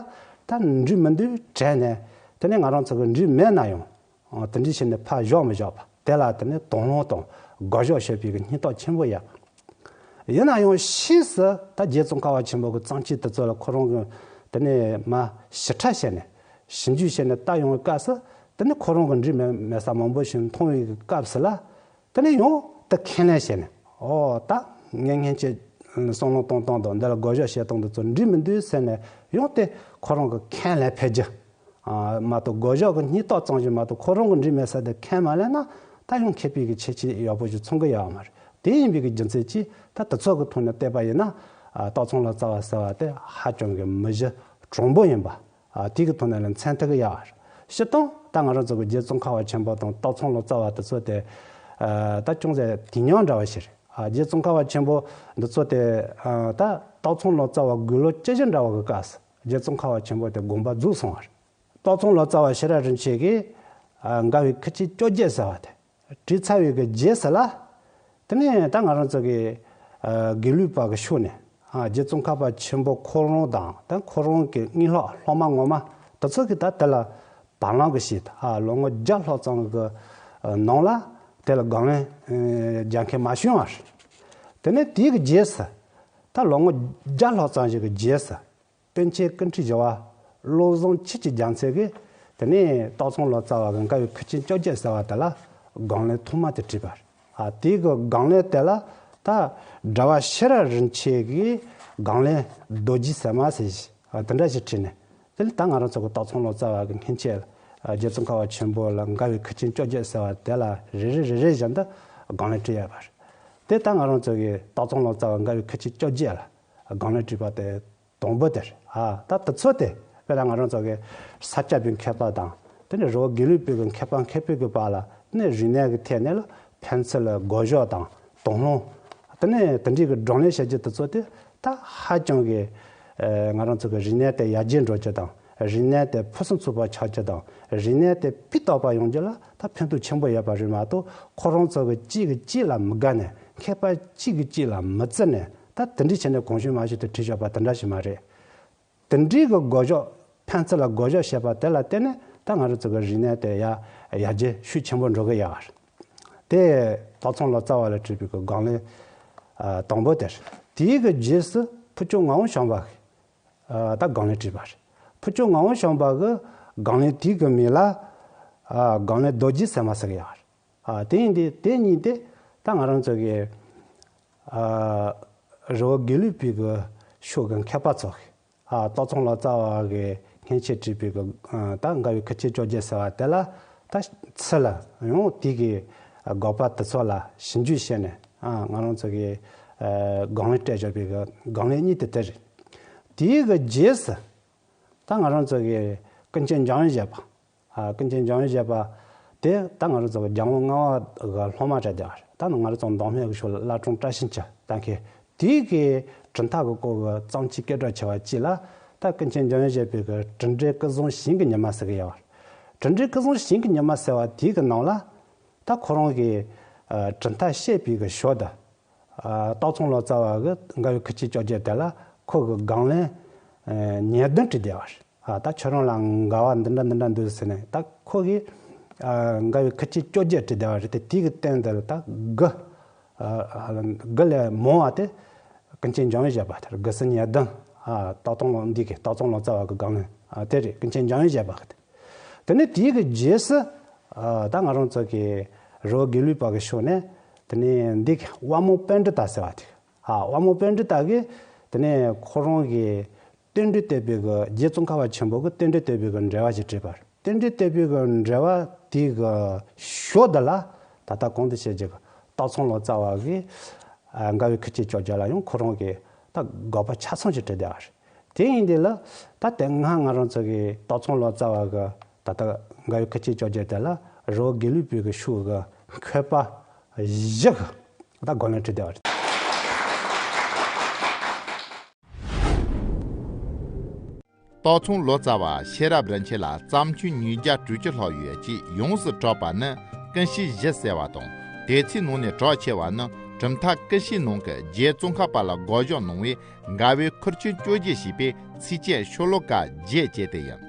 ད་འགྲིག་མི་འདུག་དྲན་ནས། དེ་ནས་ང་རང་ཚོ་གི་འགྲིག་མེད་ན་ཡང་། ཨ། དེ་འདྲ་བྱས་ནས་ཕར་བཞག་མི་བཞག་པ་དེ་ལ་དེ་ནས་དོགས་སློང་དང་དགག་བཞག་བྱེད་པའི་གི་སྙིང་སྟོབས་ཆེན་པོ་ཡོད། ཡིན་ན་ཡང་ཕྱིས་སུ་ད་རྗེ་ཙོང་ཁ་པ་ཆེན་པོ་གི་བརྩམས་ཆོས་དེ་ཚོ་ལ་ཁོ་རང་གི་དེ་ནས་མར་ཞིབ་ཕྲ་བྱས་ནས་ཞིབ་འཇུག་བྱས་ནས་ལྟ་ཡོང་བའི་སྐབས་སུ། དེ་ནས་ཁོ་རང་གི་འགྲིག་མེད་མེད་ས་མང་པོ་ཞིག་མཐོང་བའི་གི་སྐབས་སུ་ལ། དེ་ནས་ཡང་དེ་ཁས་ལེན་བྱས་ནས། ཨོ། ད་ངས་སྔོན་ཆད་བསམ་བློ་གཏོང་སྟངས་དང་འདི་ལ་དགག་བཞག་བྱེད་སྟངས་འདི་ཚོ་འགྲིག་མི་འདུག་ཟེར་ནས་ཡང་དེ་ཁོ་རང་གི་ཁས་ལེན་འཕེར་རྒྱུ། ཨ། མ་གཏོགས་དགག་བཞག་གི་སྙིང་སྟོབས་ཙམ་ཞིག་མ་གཏོགས་ཁོ་རང་གི་འགྲིག་མེད་ས་དེ་ཁས་མ་ལེན་ན་ད་ཡང་མཁས་པའི་གི་ཁྱད་ཆོས་ཡག་པོ་ཞིག་མཚོན་གི་ཡོད་མ་རེད། དེ་ཡིན་པའི་གི་རྒྱུ་མཚན་གྱིས་ད་དེ་ཚོ་གི་ཐོག་ནས་བལྟས་པ་ཡིན་ན། ཨ། སྟག་ཚང་ལོ་ཙཱ་བ་ཟེར་བ་དེ་ཧ་ཅང་གི་མི་གཞི་གྲུང་པོ་ཡིན་པ། ཨ། དེ་གི་ཐོག་ནས་ལ་མཚན་ཐོགས་ཀྱི་ཡོད་རེད། སྤྱིར་བཏང་ད་ང་རང་ཚོ་གི་རྗེ་ཙོང་ཁ་པ་ཆེན་པོ་དང་སྟག་ཚང་ལོ་ཙཱ་བ་དེ་ཚོ་དེ། ཨ། ད་ཅུང་ཟད་དུས་མཉམ་འདྲ་བ་ཞིག་རེད། ཨ། རྗེ་ཙོང་ཁ་པ་ཆེན་པོ་འདི་ཚོ་དེ། ཨ། ད་སྟག་ཚང་ལོ་ཙཱ་བ་དགུང་ལོ་བཅུ་བཞི་འདྲ་བ་གི་སྐབས་སུ་རྗེ་ཙོང་ཁ་པ་ཆེན་པོ་དེ་དགོངས་པ་རྫོགས་སོང་བ་རེད། སྟག་ཚང་ལོ་ཙཱ་བ་ཤེས་རབ་རིན་ཆེན་གྱིས། ཨ། མགར་བའི་ཁུ་ཆེ་བཅོ་བརྒྱད་ཟེར་བ་དེ་བྲིས་ཚར་བའི་གི་རྗེས་སུ་ལ། དེ་ནས་ད་ང་རང་ཚོ་གི་ཨ་དགེ་ལུགས་པ་གི་ཕྱོགས་ནས་ཨ་རྗེ་ཙོང་ཁ་པ་ཆེན་པོ་ཁོ་རང་དང་ད་ཁོ་རང་གི་གཉིད་ལོག་སློབ་མ་ངོ་མ་དེ་ཚོ་གི་ད་དེ་ལ་བར་ལམ་གི་ཞིག་ད་ཨ་ལོ་ངོ་བརྒྱ་ལྷག་ཙམ་གི་ཨ་ནང་ལ་དེ་ལ་དགག་ལན་ཨ་རྒྱག་མཁན་མ་བྱུང་བ་རེད། དེ་ནས་དེའི་གི་རྗེས་སུ་ད་ལོ་ངོ་བརྒྱ་ལྷག་ཙམ་ཞིག་གི་རྗེས་སུ། པཎ་ཆེན་ཀུན་ཁྲིག་བཞི་པ་བློ་བཟང་ཆོས་ཀྱི་རྒྱལ་མཚན་གྱིས་དེ་ནས་སྟག་ཚང་ལོ་ཙཱ་བ་གི་འགལ་བའི་ཁུར་ཆེན་བཅོ་བརྒྱད་ཟེར་བ་དེ་ལ་དགག་ལན་ཐོག་མ་དེ་བྲིས་པ་རེད། ཨ་དེའི་གི་དགག་ལན་དེ་ལ་ད་སྒྲ་པ་ཤེས་རབ་རིན་ཆེན་གྱིས་དགག་ལན་རྡོ་རྗེ་ཟེར་མ་ཟེར་ཞིག་ཨ་དེ་འདྲ་ཞིག་བྲིས་ནས། དེ་ལ་ད་ང་རང་ཚོ་གི་སྟག་ཚང་ལོ་ཙཱ་བ་གི་མཁན་ཆེན་ཨ་རྗེ་ཙོང་ཁ་པ་ཆེན་པོ་ལ་འགལ་བའི་ཁུར་ཆེན་བཅོ་བརྒྱད་ཟེར་བ་དེ་ལ་རེ་རེ་རེ་རེ་བཞིན་དུ་དགག་ལན་བྲིས་ཡོད་པ་རེད། དེ་ད་ང་རང་ཚོ་གི་སྟག་ཚང་ལོ་ཙཱ་བ་འགལ་བའི་ཁུར་ཆེན་བཅོ་བརྒྱད་ལ་དགག་ལན་བྲིས་པ་དེ། དང་པོ་དེར། ཨ་ད་དེ་ཚོ་དེ་དཔེར་ན་ང་རང་ཚོ་གི་ས་སྐྱ་པའི་མཁས་པ་དང་དེ་ནས་རི་བོ་དགེ་ལུགས་པའི་གི་མཁས་པ་མཁས་པའི་གི་བར་ལ་ནི་རིག་གནས་ཀྱི་ཐད་ནས་ལ་ཕན་ཚུན་ལ་དགག་བཞག་དང་དང་བླངས། དེ་ནས་དེ་འདྲའི་གི་བགྲོ་གླེང་བྱ་རྒྱུ་དེ་ཚོ་དེ་ད་ཧ་ཅང་གི་ཨ་ང་རང་ཚོ་གི་རིག་གནས་དེ་ཡར་རྒྱས་འགྲོ་རྒྱུ་དང་རིག་གནས་དེ་ཕུན་སུམ་ཚོགས་པ་ཆགས་རྒྱུ་དང་རིག་གནས་དེ་སྤུས་དག་པ་ཡོང་རྒྱུ་ལ་ད་ཕན་ཐོགས་ཆེན་པོ་ཡོད་པ་རེད་མ་གཏོགས་ཁོ་རང་ཚོ་གི་གཅིག་གིས་གཅིག་ལ་མི་དགའ་ནས་མཁས་པ་གཅིག་གིས་གཅིག་ལ་མི་བརྩི་ནས། ད་དེ་འདྲའི་བྱས་ནས་གང་བྱུང་མང་བྱུང་དུ་བྲིས་བཞག་པ་དེ་འདྲ་ཞིག་མ་རེད། དེ་འདྲའི་གི་དགག་བཞག་ཕན་ཚུན་ལ་དགག་བཞག་བྱས་པ་དེ་ལ་བརྟེན་ནས་ད་ང་རང་ཚོ་གི་རིག་གནས་དེ་ཡར་ཡར་རྒྱས་ཤུགས་ཆེན་པོ་འགྲོ་གི་ཡོད་རེད། དེ་སྟག་ཚང་ལོ་ཙཱ་བ་ལ་བྲིས་པའི་གི་དགག་ལན་ཨ་དང་པོ་དེ་རེད། དེའི་གི་རྗེས་སུ་ཕུར་ལྕོག་ངག་དབང་བྱམས་པ་གིས་ཨ་ད་དགག་ལན་བྲིས་པ་རེད། ཕུར་ལྕོག་ངག་དབང་བྱམས་པ་གིས་དགག་ལན་དེའི་གི་མིང་ལ་ཨ་དགག་ལན་རྡོ་རྗེ་ཟེར་མ་ཟེར་གི་ཡོད་རེད། ཨ་དེ་ཡིན་དུས་དེ་གཉིས་དེ་ད་ང་རང་ཚོ་གི་ཨ་རི་བོ་དགེ་ལུགས་པའི་གི་ཕྱོགས་ཀྱི་མཁས་པ་ཚོ་གིས་ཨ་སྟག་ཚང་ལོ་ཙཱ་བ་གི་མཁན་ཆེན་བྲིས་པའི་གི་ཨ་ད་འགལ་བའི་ཁུར་ཆེན་བཅོ་བརྒྱད་ཟེར་བ་དེ་ལ་ད་ཚུར་ལ་ཡང་དེ་གི་དགག་པ་དེ་ཚོ་ལ་ཞིབ་འཇུག་བྱས་ནས་ཨ་ང་རང་ཚོ་གི་ཨ་དགག་ལན་སྤྲད་བཞག་པའི་གི་དགག་ལན་གཉིས་དེ་དེ་རེད། དེའི་གི་རྗེས་སུ་ད་ང་རང་ཚོ་གི་ཀུན་མཁྱེན་འཇམ་དབྱངས་བཞད་པ། ཨ་ཀུན་མཁྱེན་འཇམ་དབྱངས་བཞད་པ་དེ་ད་ང་རང་ཚོ་གི་རྒྱལ་དབང་ལྔ་པ་གི་སློབ་མ་རེད་དེ། ད་ནི་ང་རང་ཚོ་མདོ་སྨད་ཀྱི་ཕྱོགས་ལ་བླ་བྲང་བཀྲ་ཤིས་འཁྱིལ་ལྟ་མཁན་དེའི་གི་གྲུབ་མཐའ་གི་སྐོར་གྱི་གཙང་ཆུའི་སྐད་གྲགས་ཆེ་བ་གཅིག་ལ་ད་ཀུན་མཁྱེན་འཇམ་དབྱངས་བཞད་པའི་གི་གྲུབ་འབྲས་ཀུན་བཟང་ཞིང་གི་ཉི་མ་ཟེར་གི་ཡོད་པ། གྲུབ་འབྲས་ཀུན་བཟང་ཞིང་གི་ཉི་མ་ཟེར་བ་དེའི་གི་ནང་ལ་ད་ཁོ་རང་གི་ཨ་གྲུབ་མཐའ་བཤད་པའི་གི་ཞོར་དུ། ཨ་སྟག་ཚང་ལོ་ཙཱ་བ་གི་འགལ་བའི་ཁུར་ཆེན་བཅོ་བརྒྱད་དེ་ལ་ཁོ་གི་དགག་ལན་ཨ་ཉེར་བདུན་བྲིས་བསྡད་པ་རེད། ཨ་ད་ཁྱོད་རང་ལ་འགལ་བ་འདི་འདྲ་འདི་འདྲ་འདུག་ཟེར་ནས་ད་ཁོ་གིས་ཨ་འགལ་བའི་ཁུར་ཆེན་བཅོ་བརྒྱད་བྲིས་བསྡད་པ་རེད་དེ། དེའི་གི་སྟེང་དེ་ལ་ད་དགུ་ཨ་དགུ་ལས་མང་བ་དེ་ཀུན་མཁྱེན་འཇམ་དབྱངས་བཞད་པ་དེ་རེད། དགུ་ཟེར་ཉེར་བདུན། ཨ་སྟག་ཚང་ལོ་འདི་གི་སྟག་ཚང་ལོ་ཙཱ་བ་གི་དགག་ལན་ཨ་དེ་རེད། ཀུན་མཁྱེན་འཇམ་དབྱངས་བཞད་པ་གི་དེ། དེ་ནས་དེའི་གི་རྗེས་སུ་ཨ་ད་ང་རང་ཚོ་གི་རི་བོ་དགེ་ལུགས་པ་གི་ཕྱོགས་ནས་དེ་ནས་འདི་གི་དབའ་མོ་པཎྜི་ཏ་ཟེར་བ་དེ། ཨ་དབའ་མོ་པཎྜི་ཏ་གིས་དེ་ནས་ཁོ་རང་གི་རྟེན་འབྲེལ་བསྟོད་པའི་གི་རྗེ་ཙོང་ཁ་པ་ཆེན་པོ་གི་རྟེན་འབྲེལ་བསྟོད་པའི་གི་འགྲེལ་པ་ཞིག་བྲིས་པ་རེད། རྟེན་འབྲེལ་བསྟོད་པའི་གི་འགྲེལ་པ་དེའི་གི་ཞོར་དེ་ལ་ད་ལྟ་གོང་དུ་བཤད་རྒྱུ་གི་སྟག་ཚང་ལོ་ཙཱ་བ་གི་ཨ་འགལ་བའི་ཁུར་ཆེན་བཅོ་བརྒྱད་ལ་ཡང་ཁོ་རང་གི་ད་དགག་པ་ཆ་ཚང་ཞིག་བྲིས་བསྡད་པ་རེད། དེ་ཡིན་དུས་ལ་ད་དེ་སྔ་ང་རང་ཚོ་གི་སྟག་ཚང་ལོ་ཙཱ་བ་གི་ད་ལྟ་འགལ་བའི་ཁུར་ཆེན་བཅོ་བརྒྱད་དེ་ལ་རི་བོ་དགེ་ལུགས་པའི་གི་ཕྱོགས་གི་མཁས་པ་བཞི་གིས་ད་དགག་ལན་བྲིས་བསྡད་པ་རེད། སྟག་ཚང་ལོ་ཙཱ་བ་ཤེས་རབ་རིན་ཆེན་ལ་བརྩམས་ཆོས་ཉིས་བརྒྱ་དྲུག་ཅུ་ལྷག་ཡོད་ཅེས་ཡོངས་སུ་གྲགས་པ་ནི་ཀུན་ཤེས་བཞི་ཟེར་བ་དང་། དེ་ཚོའི་ནང་ནས་གྲགས་ཆེ་བ་ནི་གྲུབ་མཐའ་ཀུན་ཤེས་ནང་གི་རྗེ་ཙོང་ཁ་པ་ལ་དགག་བཞག་གནང་བའི་འགལ་བའི་ཁུར་ཆེན་བཅོ་བརྒྱད་ཞེས་པའི་ཚིགས་བཅད་ཤོ་ལོ་ཀ་བརྒྱད་ཅན་དེ་ཡིན།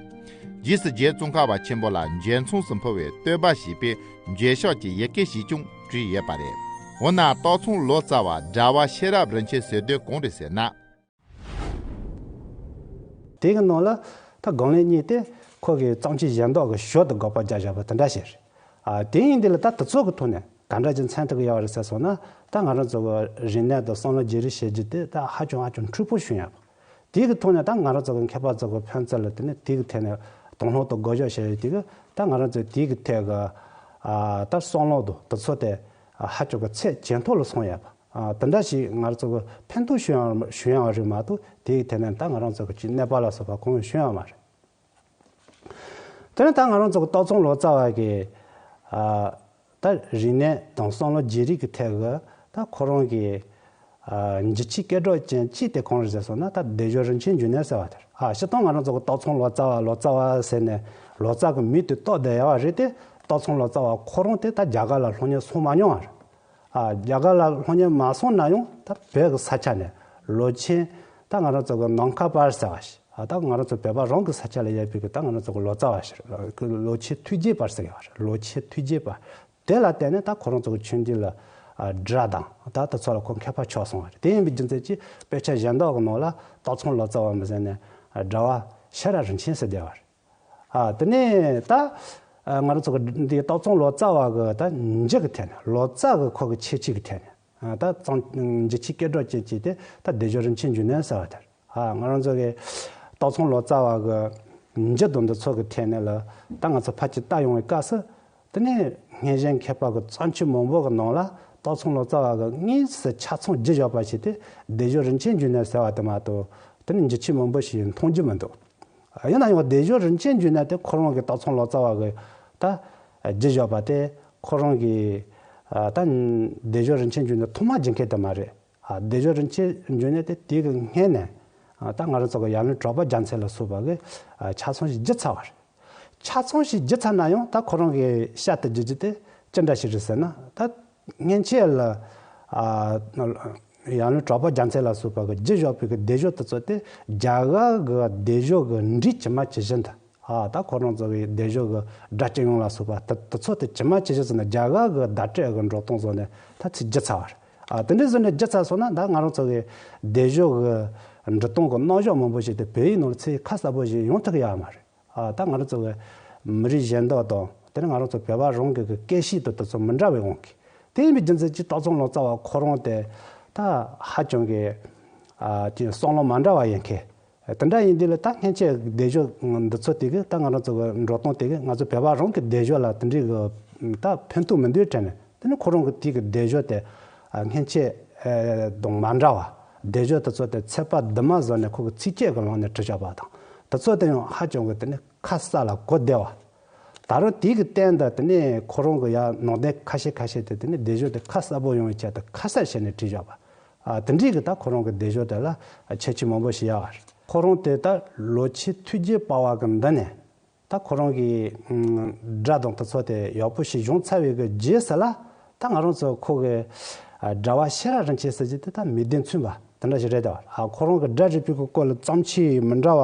རྗེས་སུ་རྗེ་ཙོང་ཁ་པ་ཆེན་པོ་ལ་འབྱེད་མཚམས་སུ་འཕོ་བའི་བསྟོད་པ་ཞེས་པའི་འགྱོད་བཤགས་ཀྱི་ཡི་གེ་ཞིག་ཀྱང་བྲིས་ཡོད་པ་རེད། འོ་ན་སྟག་ཚང་ལོ་ཙཱ་བ་སྒྲ་པ་ཤེས་རབ་རིན་ཆེན་ཟེར་དོན་གང་རེད་ཟེར་ན། དེ་གི་ནང་ལ་ད་དགག་ལན་གཉིས་དེ་ཁོ་གི་བརྩམས་ཆོས་གཞན་དག་གི་ཞོར་དུ་དགག་པ་རྒྱག་བཞག་པ་དེ་འདྲ་ཞིག་རེད། ཨ་དེ་ཡིན་དུས་ལ་ད་དེ་ཚོ་གི་ཐོག་ནས་ག་འདྲ་ཅིག་མཚོན་ཐུབ་ཀྱི་ཡོད་རེད་ཟེར་སོང་ན། ད་ང་རང་ཚོ་གི་རིག་གནས་དང་བསམ་བློ་བརྗེ་རེས་བྱེད་རྒྱུ་དེ་ད་ཧ་ཅང་ཧ་ཅང་འཁྲུག་པོ་བྱུང་ཡོད་པ། དེ་གི་ཐོག་ནས་ད་ང་རང་ཚོ་གི་མཁས་པ་ཚོ་གི་ཕན་ཚུན་ལ་དེ་ནས་དེ་གི་ཐད་ནས་དང་བླངས་དང་དགག་བཞག་བྱས་ཡོད་དུས་གི་ད་ང་རང་ཚོ་དེ་གི་ཐད་གི་ཨ་ད་བསམ་བློ་དང་དེ་ཚོ་དེ་ཧ་ཅང་གི་ཚད་ཇེ་མཐོ་ལ་སོང་ཡོད་པ། ཨ་དེ་འདྲ་ཞིག་ང་རང་ཚོ་གི་ཕན་ཐོགས་བྱུང་ཡོད་བྱུང་ཡོད་རེད་མ་གཏོགས་དེའི་ཐད་ནས་ད་ང་རང་ཚོ་གི་ཅིག་གནོད་པ་ལ་སོགས་པ་གང་ཡང་བྱུང་ཡོད་མ་རེད། དེ་ནས་ད་ང་རང་ཚོ་གི་སྟག་ཚང་ལོ་ཙཱ་བ་གི་ཨ་ད་རིག་གནས་དང་བསམ་བློ་བརྗེ་རེས་ཀྱི་ཐད་གི་ད་ཁོ་རང་གི་ཨ་འགྱུར་ཁྱིའི་སྐད་གྲགས་ཅན་གཅིག་དེ་གང་རེད་ཟེར་སོང་ན། ད་སྡེབ་སྦྱོར་རིན་ཆེན་འབྱུང་གནས་ཟེར་བ་དེ་རེད། ཨ་སྤྱིར་བཏང་ང་རང་ཚོ་གི་སྟག་ཚང་ལོ་ཙཱ་བ་ལོ་ཙཱ་བ་ཟེར་ནས་ལོ་ཙཱ་གི་མིང་དེ་བཏགས་བསྡད་ཡོད་པ་རེད་དེ། སྟག་ཚང་ལོ་ཙཱ་བ་ཁོ་རང་དེ་ད་རྒྱ་གར་ལ་སློབ་གཉེར་སོང་མ་མྱོང་བ་རེད། ཨ། རྒྱ་གར་ལ་སློབ་གཉེར་མ་སོང་ན་ཡང་ད་བོད་ཀྱི་ས་ཆ་ནས་ལོ་ཆེན། ད་ང་རང་ཚོ་གི་ནམ་མཁའ་པར་ཟེར་བ་ཞིག་ཨ། ད་ང་རང་ཚོ་བོད་པ་རང་གི་ས་ཆ་ལ་ཡོད་པའི་གི་ད་ང་རང་ཚོ་གི་ལོ་ཙཱ་བ་ཞིག་ལོ་ཆེན་ཐུགས་རྗེ་པར་ཟེར་གི་བ་རེད། ལོ་ཆེན་ཐུགས་རྗེ་པར། དེ་ལ་བརྟེན་ནས་ད་ཁོ་རང་ཚོ་གི་ཆོས་འབྲེལ་ལ་ཨ། སྒྲ་དང་ད་དེ་ཚོ་ལ་ཁོ་མཁས་པ་ཆགས་སོང་བ་རེད། དེ་ཡིན་པའི་རྒྱུ་མཚན་གྱིས་དཔེ་ཆ་གཞན་དག་གི་ནང་ལ་སྟག་ཚང་ལོ་ཙཱ་བ་མི་ཟེར་ནས་ཨ། སྒྲ་བ་ཤེས་རབ་རིན་ཆེན་ཟེར་བསྡད་པ་རེད། ཨ། དེ་ནས་ད་ཨ། ང་རང་ཚོ་གི་འདི་སྟག་ཚང་ལོ་ཙཱ་བ་གི་ད་འཇུག་གི་ཐད་ནས་ལོ་ཙཱ་གི་ཁོ་གི་ཁྱད་ཆོས་ཀྱི་ཐད་ནས་ཨ། ད་གཙང་འཇུག་ཆོས་སྐད་གྲགས་ཅན་གྱི་དེ་ད་བདེ་སྦྱོར་རིན་ཆེན་འབྱུང་གནས་ཟེར་བ་དེ་རེད། ཨ། ང་རང་ཚོ་གི་སྟག་ཚང་ལོ་ཙཱ་བ་གི་འཇུག་དང་འདི་ཚོ་གི་ཐད་ནས་ལ་ད་ང་ཚོ་ཕར་ཅིག་ལྟ་ཡོང་བའི་སྐབས་སུ། དེ་ནས་སྔོན་བྱོན་མཁས་པ་གི་བརྩམས་ཆོས་མང་པོ་གི་ནང་ལ་སྟག་ཚང་ལོ་ཙཱ་བ་གི་དངོས་སུ་ཆ་ཚང་བསྒྱུར་བཞག་པ་ཞིག་དེ་བདེ་སྦྱོར་རིན་ཆེན་འབྱུང་གནས་ཟེར་བ་དེ་མ་གཏོགས་དེ་ནས་འཇུག་ཆོས་མང་པོ་ཞིག་མཐོང་རྒྱུ་མི་འདུག་ཡིན་ན་ཡང་བདེ་སྦྱོར་རིན་ཆེན་འབྱུང་གནས་དེ་ཁོ་རང་གི་སྟག་ཚང་ལོ་ཙཱ་བ་གི་ད་བསྒྱུར་བཞག་པ་དེ་ཁོ་རང་གི་ད་བདེ་སྦྱོར་རིན་ཆེན་འབྱུང་གནས་ཐོག་མ་བསྒྱུར་མཁན་དེ་མ་རེད། ཨ། བདེ་སྦྱོར་རིན་ཆེན་འབྱུང་གནས་དེ་དེ་གི་སྔོན་ནས་ཨ། ད་ང་རང་ཚོ་གི་ཡབ་བློན་གྲགས་པ་རྒྱལ་མཚན་ལ་སོགས་པ་གི་ཨ། ཆ་ཚང་ཞིག་བསྒྱུར་ཚར་བ་རེད། ཆ་ཚང་ཞིག་བསྒྱུར་ཚར་ན་ཡང་ད་ཁོ་རང་གི་ཤད་དུ་བསྒྱུར་རྒྱུ་དེ་ཅི་འདྲ་ཞིག་རེད་ཟེར་ན། ད་སྔོན་ཆད་ལ་ཨ། ཡབ་བློན་གྲགས་པ་རྒྱལ་མཚན་ལ་སོགས་པ་གི་བསྒྱུར་བཞག་པའི་གི་བདེ་སྦྱོར་དེ་ཚོ་དེ་རྒྱ་གར་གི་བདེ་སྦྱོར་གི་འགྲོས་ཇི་མ་ཇི་བཞིན་དུ། ཨ། ད་ཁོ་རང་ཚོ་གི་བདེ་སྦྱོར་གི་སྒྲ་སྤྱི་ཡོངས་ལ་སོགས་པ་དེ་དེ་ཚོ་དེ་ཇི་མ་ཇི་བཞིན་ཟེར་ན་རྒྱ་གར་གི་བརྡ་སྤྲོད་གི་འགྲོ་སྟངས་བཟོ་ནས་ད་ཚིག་བསྒྱུར་ཚར་བ་རེད། ཨ། དེ་འདྲའི་བཟོ་ནས་བསྒྱུར་ཚར་སོང་ན་ད་ང་རང་ཚོ་གི་བདེ་སྦྱོར་གི་འགྲོ་སྟངས་གི་རྣམ་གཞག་མང་པོ་ཞིག་དེ་བོད་ཡིག་ནང་ལ་ཚིག་ཁ་གསལ་པོ་ཞིག་ཡོང་ཐུབ་ཀྱི་ཡོད་མ་རེད། ཨ། ད་ང་རང་ཚོ་གི་མི་རིགས་གཞན་དག་དང་དེ་ནས་ང་རང་ཚོ་བོད་པ་རང་གི་གི་སྐད་ཤེས་དང་དེ་ཚོ་མི་འདྲ་བའི་དབང་གིས། དེ་ཡིན་པའི་རྒྱུ་མཚན་གྱིས་སྟག་ཚང་ལོ་ཙཱ་བ་ཁོ་རང་དེ་ད་ཧ་ཅང་གི་ཨ། ཅིག་བསམ་བློ་མ་འདྲ་བ་ཡིན་མཁན། དེ་འདྲ་ཡིན་དུས་ལ་ད་སྔོན་ཆད་བདེ་སྦྱོར་འདི་ཚོ་དེ་གི་ད་ང་རང་ཚོ་གི་འགྲོ་སྟངས་དེ་གི་ང་ཚོ་བོད་པ་རང་གི་བདེ་སྦྱོར་ལ་དེ་འདྲའི་གི་ད་ཕན་ཐོགས་མི་འདུག་དྲན་ནས། དེ་ནི་ཁོ་རང་གི་དེ་གི་བདེ་སྦྱོར་དེ་ཨ། སྔོན་ཆད་ཨ། དང་མ་འདྲ་བ། བདེ་སྦྱོར་དེ་ཚོ་དེ་ཚེག་བར་དུ་མ་བཟོ་ནས་ཁོ་གི་ཚིགས་བཅད་གི་ལམ་ནས་བྲིས་བཞག་པ་དང་། དེ་ཚོ་དེ་ཡང་ཧ་ཅང་གི་དེ་ནི་ཁ་གསལ་ལ་གོ་བདེ་བ། ད་རུང་དེ་གི་སྟེང་དུ་དེ་ནི་ཁོ་རང་གི་ཡང་ནང་དོན་ཁ་ཤས་ཁ་ཤས་དེ་དེ་ནི་བདེ་སྦྱོར་དེ་ཁ་གསལ་པོ་ཡོང་བའི་ཆེད་དུ་ཁ་གསལ་བྱས་ནས་བྲིས་བཞག་པ། ཨ། དེ་འདྲའི་གི་ད་ཁོ་རང་གི་བདེ་སྦྱོར་དེ་ལ་ཁྱད་ཆོས་མང་པོ་ཞིག་ཡོད་པ་རེད། ཁོ་རང་དེ་ད་ལོ་ཆེན་ཐུགས་རྗེ་དཔལ་བ་གི་མདུན་ནས་ད་ཁོ་རང་གི་ཨ། སྒྲ་དང་དེ་ཚོ་དེ་ཡག་པོ་ཞིག་སྦྱོང་ཚར་བའི་གི་རྗེས་སུ་ལ་ད་ང་རང་ཚོ་ཁོ་གི་ཨ། སྒྲ་བ་ཤེས་རབ་རིན་ཆེན་ཟེར་གྱི་དེ་ད་མིང་དོན་མཚུངས་པ་དེ་འདྲ་ཞིག་རེད་དེ། ཨ། ཁོ་རང་གི་སྒྲ་རིག་པའི་གི་སྐོར་ལ་བརྩམས་ཆོས་མི་འདྲ་བ་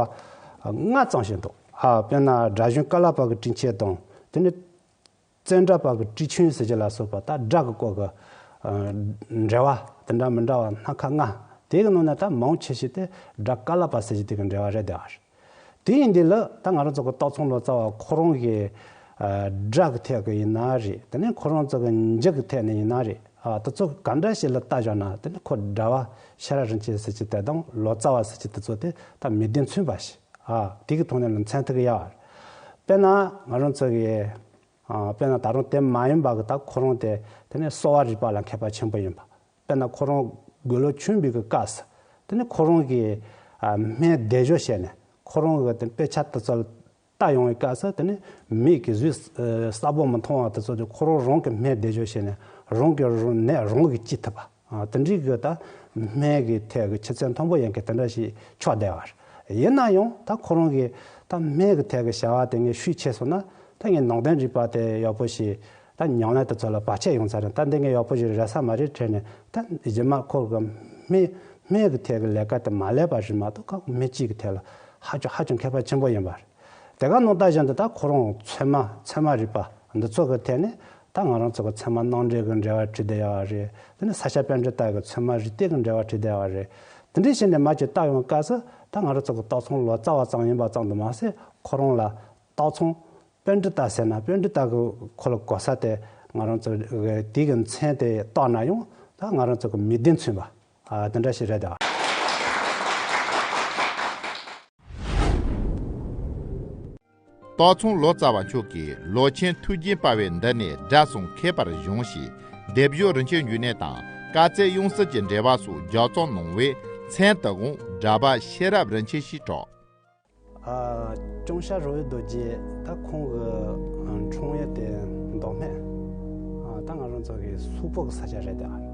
ལྔ་བརྩམས་བཞག་འདུག་ཨ། དཔེར་ན་སྒྲ་གཞུང་ཀ་ལ་པ་གི་སྤྲིན་ཆེན་དང་དེ་ནི། བཙན་སྒྲ་པ་གི་སྤྲིན་ཆུང་ཟེར་གྱི་ལ་སོགས་པ་ད་སྒྲ་གི་སྐོར་གྱི་ཨ། འགྲེལ་བ་དེ་འདྲ་མི་འདྲ་བ་སྣ་ཁ་ལྔ། དེ་གི་ནང་ནས་ད་མང་ཆེ་ཤོས་དེ་སྒྲ་ཀ་ལ་པ་ཟེར་གྱི་དེ་གི་འགྲེལ་བ་རེད་དེ། དེ་ཡིན་དུས་ལ་ད་ང་རང་ཚོ་གི་སྟག་ཚང་ལོ་ཙཱ་བ་ཁོ་རང་གི་ཨ། སྒྲ་གི་ཐད་ཀྱི་ཡིན་ན་རེད། དེ་ནས་ཁོ་རང་ཚོ་གི་འཇུག་གི་ཐད་ནས་ཡིན་ན་རེད། ཨ། དེ་ཚོ་ག་འདྲ་ཞིག་ལ་ལྟ་བཞག་ན་དེ་ནས་ཁོ་སྒྲ་བ་ཤེས་རབ་རིན་ཆེན་ཟེར་གྱི་དེ་དང་ལོ་ཙཱ་བ་ཟེར་གྱི་དེ་ཚོ་དེ་ད་མིང་དོན་མཚུངས་པ་ཞིག་ཨ། དེ་གི་ཐོག་ནས་ལ་མཚན་ཐོགས་ཀྱི་ཡོད་པ་རེད། དཔེར་ན་ང་རང་ཚོ་གི་ཨ། དཔེར་ན་ད་རུང་དེ་མ་ཡིན་པ་གི་ད་ཁོ་རང་དེ་དེ་ནས་གསོ་བ་རིག་པ་ལ་མཁས་པ་ཆེན་པོ་ཡིན་པ། དཔེར་ན་ཁོ་རང་དགུང་ལོ་ཆུང་བའི་གི་སྐབས་སུ་དེ་ནས་ཁོ་རང་གི་ཨ། སྨན་བདེ་སྦྱོར་བྱས་ནས་ཁོ་རང་གི་དེ་དཔེ་ཆ་དེ་ཚོ་ལ་ལྟ་ཡོང་བའི་སྐབས་སུ་དེ་ནས་མིག་གིས་གཟུགས་གསལ་པོ་མི་མཐོང་བ་དེ་ཚོ་དེ་ཁོ་རང་རང་གི་སྨན་བདེ་སྦྱོར་བྱས་ནས་རང་གི་རང་ནད་རང་གིས་བཅོས་ཐུབ་པ། ཨ། དེ་འདྲའི་གི་ད་སྨན་གི་ཐད་གི་ཆུ་ཚད་མཐོན་པོ་ཡིན་མཁན་དེ་འདྲ་ཞིག་ཆགས་བསྡད་པ་རེད། ཡིན་ན་ཡང་ད་ཁོ་རང་གི་ད་སྨན་གི་ཐད་གི་བྱ་བ་དེ་ངས་ཤུགས་ཆེ་སོང་ན་ད་ངས་ནང་དོན་རིག་པ་དེ་ཡག་པོ་ཞིག་ད་ཉམས་ལེན་དེ་ཚོ་ལ་བར་ཆད་ཡོང་ཚར་རེད། ད་འདི་ངས་ཡག་པོ་ཞིག་རེད་ས་མ་རེད་དྲན་ནས་ད་རྗེས་མ་ཁོ་གི་སྨན་སྨན་གི་ཐད་གི་ལས་ཀ་དེ་མ་ལས་པ་རེད་མ་གཏོགས་ཁོ་སྨན་དཔྱད་གི་ཐད་ལ་ཧ་ཅང་ཧ་ཅང་མཁས་པ་ཆེན་པོ་ཡིན་པ་རེད། དེ་ག་ནང་ལྟ་བཞིན་དུ་ད་ཁོ་རང་ཚད་མ་ཚད་མ་རིག་པ་འདི་ཚོ་གི་ཐད་ནས་ད་ང་རང་ཚོ་གི་ཚད་མ་རྣམ་འགྲེལ་གི་འགྲེལ་བ་བྲིས་བསྡད་ཡོད་པ་རེད། དེ་ནས་ས་སྐྱ་པཎྜི་ཏ་གི་ཚད་མ་རིགས་གཏེར་གི་འགྲེལ་བ་བྲིས་བསྡད་ཡོད་པ་རེད། དེ་འདྲ་བྱས་ནས་མར་ཅིག་བལྟ་ཡོང་སྐབས་སུ་ད་ང་རང་ཚོ་གི་སྟག་ཚང་ལོ་ཙཱ་བ་ཙམ་ཡིན་པ་ཙམ་དུ་མ་ཟད་ཁོ་རང་ལ་སྟག་ཚང་པཎྜི་ཏ་ཟེར་ན་པཎྜི་ཏ་གི་ཁོ་ལ་གོ་ས་དེ་ང་རང་ཚོ་གི་དེ་གི་མཚན་དེ་བཏགས་ན་ཡང་ད་ང་རང་ཚོ་གི་མིང་དོན་མཚུངས་པ། ཨ། དེ་འདྲ་ཞིག་རེད་དེ། སྟག་ཚང་ལོ་ཙཱ་བ་མཆོག་གིས་ལོ་ཆེན་ཐུགས་རྗེ་དཔལ་བའི་མདུན་ནས་སྒྲ་གསུམ་མཁས་པར་སྦྱངས་ཤིང་། བདེ་སྦྱོར་རིན་ཆེན་འབྱུང་གནས་དང་བཀའ་སྩལ་དབྱངས་གསལ་གྱི་འགྲེལ་པ་སོགས་ལྗགས་རྩོམ་གནང་བས་མཚན་དུ་དགོངས་སྒྲ་བ་ཤེས་རབ་རིན་ཆེན་ཞེས་གྲགས། ཨ། ལྕང་སྐྱ་རོལ་བའི་རྡོ་རྗེ་ད་ཁོང་གི་ཨ། འཁྲུངས་ཡུལ་དེ་མདོ་སྨད། ཨ། ད་ང་རང་ཚོ་གི་སོག་པོ་གི་ས་ཆ་རེད་དེ།